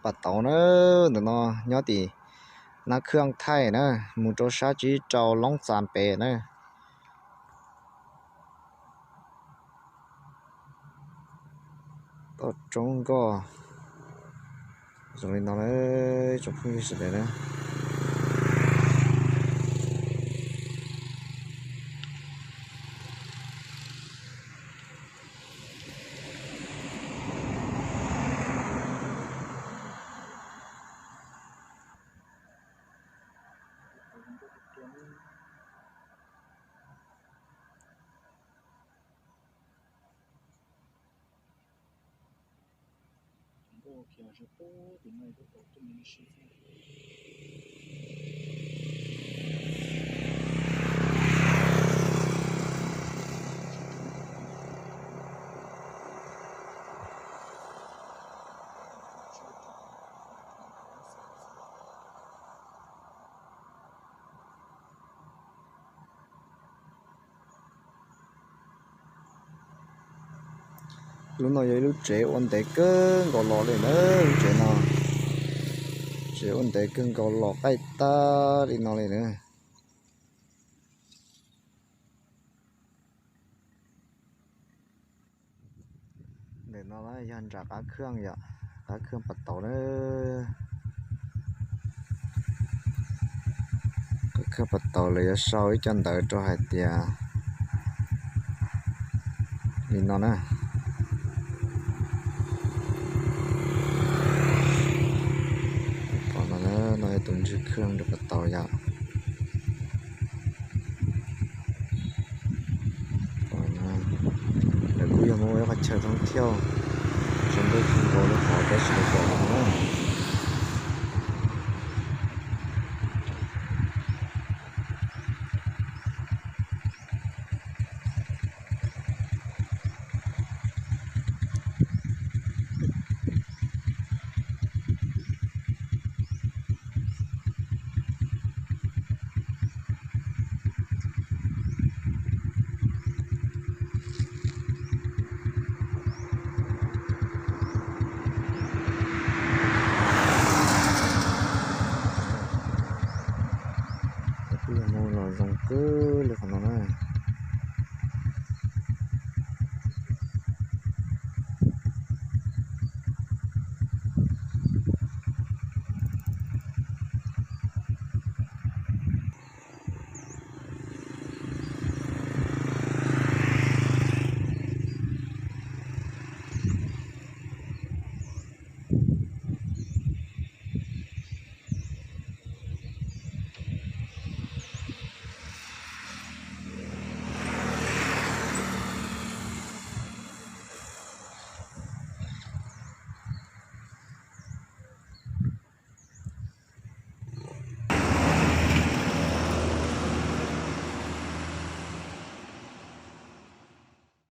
Pas Tauv na, ntawm no nyob tim Nab Khwj Thaij na, mus rau sab Tsib Rau Loob Xas pem na. Toj roob nkoj zoo li no na, tsoom phooj ywg sawv daws na. Lub no yog ib lub tsev ua ntev kawg nkaus los li na, lub tsev no, tsev ua ntev kawg nkaus los qaij tag li no li na. Ntawm no yog nram qab khwj yom, qab khwj Pas Tauv na. Qab khwj Pas Tauv lawv yuav sau ib co ntawv rau hais tias li no na. Pom no, no yog tus ntsia khwj rau Pas Tauv yom. Lawv kuj yog muaj ib qhov chaw thoob thiauj zoo nkauj kawg nkaus li qhov tab sis lawv